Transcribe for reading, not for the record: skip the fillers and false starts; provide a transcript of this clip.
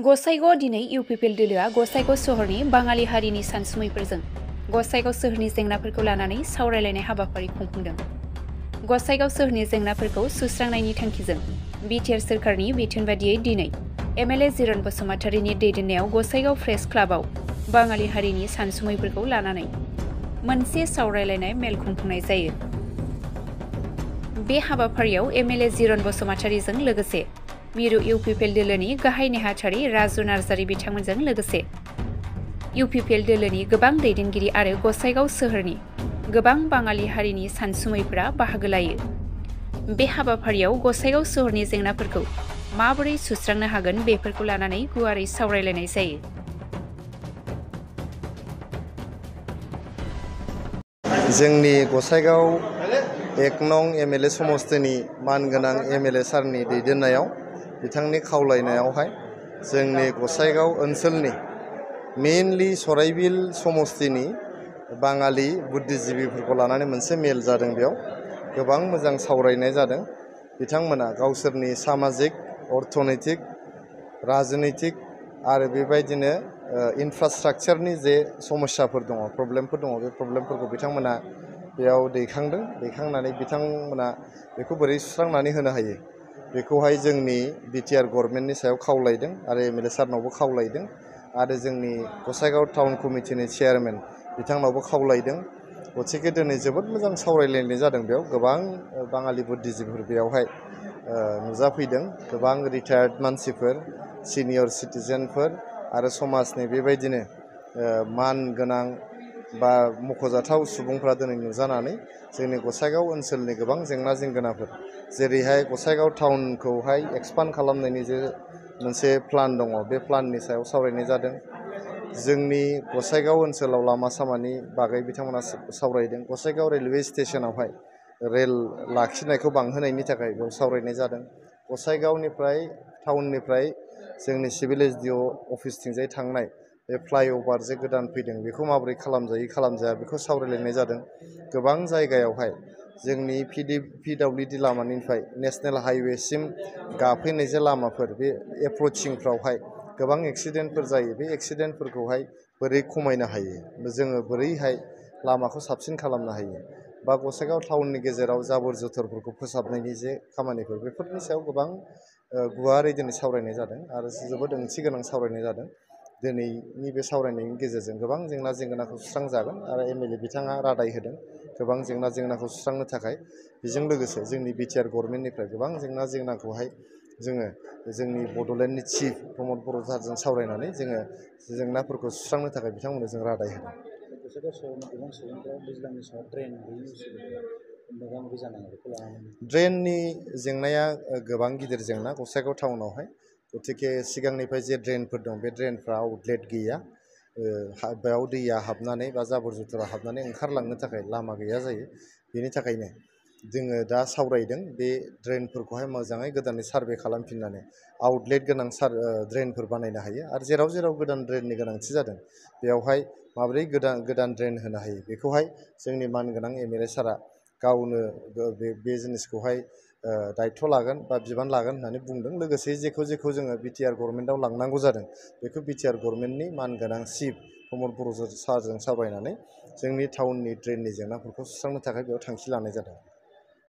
गसाइगाव दिनै इउपिपिएल दोलोआ गसाइगाव सहरनि बाङालि हारिनि सानसुमैफोरजों गसाइगाव सोहोरनि जेंनाफोरखौ लानानै सावरायलायनाय हाबाफारि खुंफुंदों। गसाइगाव सोहोरनि जेंनाफोरखौ सुस्रांनायनि थांखिजों बिटिआर सोरखारनि बिथोन बादियै दिनै एमएलए जिरन बसुमतारीनि दैदेननायाव गसाइगाव प्रेस क्लाबाव बाङालि हारिनि सानसुमैफोरखौ लानानै मोनसे सावरायलायनाय मेल खुंफुंनाय जायो। बे हाबाफारियाव एमएलए जिरन बसुमतारीजों लोगोसे मिरु इउपिपिएल दोलोनि गाहाय नेहाथारि राजु नार्जारी बिथांमोनजों लोगोसे इउपिपिएल दोलोनि गोबां दैदेनगिरि आरो गसाइगाव सोहोरनि गोबां बाङालि हारिनि सानसुमैफोरा बाहागो लायो। बे हाबाफारियाव गसाइगाव सोहोरनि जेंनाफोरखौ माबोरै सुस्रांनो हागोन बेफोरखौ लानानै गुवारै सावरायलायनाय जायो। जोंनि गसाइगाव 1 नं एमएलए समस्तिनि मानगोनां एमएलए सारनि दैदेननायाव बिथांनि खावलायनायावहाय जोंनि गसाइगाव ओनसोलनि मेनलि सराइबिल समस्तिनि बाङालि बुद्धिजीबिफोरखौ लानानै मोनसे मेल जादों। बेयाव गोबां मोजां सावरायनाय जादों। बिथांमोना गावसोरनि सामाजिक अर्थनैतिक राजनैतिक आरो बेबायदिनो इनफ्रास्ट्राक्चारनि जे समस्याफोर दङ प्रब्लेमफोर दङ बे प्रब्लेमफोरखौ बिथांमोना बेयाव दैखांनानै बिथांमोना बेखौ बोरै सुस्रांनानै होनो हायो बेखौहाय जोंनि बिटिआर गभर्नमेन्टनि सायाव खावलायदों आरो एमएलए सारनावबो खावलायदों आरो जोंनि गसाइगाव टाउन कमिटिनि चेयारमेन बिथांनावबो खावलायदों। गथिखे दिनै जोबोद मोजां सावरायलायनाय जादों। बेयाव गोबां बाङालि बुद्धिजीबिफोर बेयावहाय नुजाफैदों। गोबां रिटायार्ड मानसिफोर सिनियर सिटिजेनफोर आरो समाजनि बेबायदिनो मान गोनां बा मख'जाथाव सुबुंफ्रा दिनै नुजानानै जोंनि गसाइगाव ओनसोलनि गोबां जेंना जेंगोनाफोर जेरैहाय गसाइगाव टाउनखौहाय एक्सपान्ड खालामनायनि जे मोनसे प्लान दङ बे प्लाननि सायाव सावरायनाय जादों। जोंनि गसाइगाव ओनसोलाव लामा सामानि बागै बिथांमोना सावरायदों। गसाइगाव रेलवे स्टेशनावहाय रेल लाखिनायखौ बांहोनायनि थाखाय बेयाव सावरायनाय जादों। गसाइगावनिफ्राय टाउननिफ्राय जोंनि सिभिल एसडिअ अफिसथिंजाय थांनाय बे फ्लाइअभार जे गोदान फैदों बेखौ माबोरै खालामजायो खालामजाया बेखौ सावरायलायनाय जादों। गोबां जायगायावहाय जोंनि पिडब्लिउडि लामानिफ्राय नेशनेल हाइवेसिम गाफैनाय जे लामाफोर बे एप्रचिंफ्रावहाय गोबां एक्सिडेन्टफोर जायो। बे एक्सिडेन्टफोरखौहाय बोरै खमायनो हायो जोङो बोरैहाय लामाखौ साबसिन खालामनो हायो बा गसाइगाव टाउननि गेजेराव जाबोर जथरफोरखौ फोसाबनायनि जे खामानिफोर बेफोरनि सायाव गोबां गुवारै दिनै सावरायनाय जादों आरो जोबोद ओंथि गोनां सावरायनाय जादों। दिनैनि बे सावरायनायनि गेजेरजों गोबां जेंना जेंगोनाखौ सुस्रांजागोन आरो एमएलए बिथाङा रादाय होदों गोबां जेंना जेंनाखौ सुस्रांनो थाखाय। बेजों लोगोसे जोंनि बिटिआर गभर्नमेन्टनिफ्राय गोबां जेंना जेंनाखौहाय जोङो जोंनि बड'लेण्डनि चिफ प्रमद बर' सारजों सावरायनानै जोङो जेंनाफोरखौ सुस्रांनो थाखाय बिथांमोननो जों रादाय होदों। गसाइगाव सहरनि गोबां सुबुंफ्रा दैज्लांनि समाव ड्रेन गैयिनि उसुबिदा मोगा-मोगि जानाङो बेखौ लानानै ड्रेननि जेंनाया गोबां गिदिर जेंना गसाइगाव टाउनावहाय। गथिखे सिगांनिफ्राय जे ड्रेनफोर दं बे ड्रेनफ्रा आउटलेट गैया। बेयाव दैया हाबनानै बा जाबोर जुथुरा हाबनानै ओंखारलांनो थाखाय लामा गैया जायो। बेनि थाखायनो जोङो दा सावरायदों बे ड्रेनफोरखौहाय मोजाङै गोदानै सार्भे खालामफिननानै आउटलेट गोनां ड्रेनफोर बानायनो हायो आरो जेराव जेराव गोदान ड्रेननि गोनांथि जादों बेयावहाय माबोरै गोदान ड्रेन होनो हायो बेखौहाय जोंनि मानगोनां एमएलए सारा गावनो बे जिनिसखौहाय दायथ' लागोन बा बिबान लागोन होननानै बुंदों। लोगोसे जेखौ जोङो बिटिआर गभर्नमेन्टआव लांनांगौ जादों बेखौ बिटिआर गभर्नमेन्टनि मानगोनां चिफ प्रमद बर' सारजों सावरायनानै जोंनि टाउननि ड्रेननि जेंनाफोरखौ सुस्रांनो थाखाय बेयाव थांखि लानाय जादों।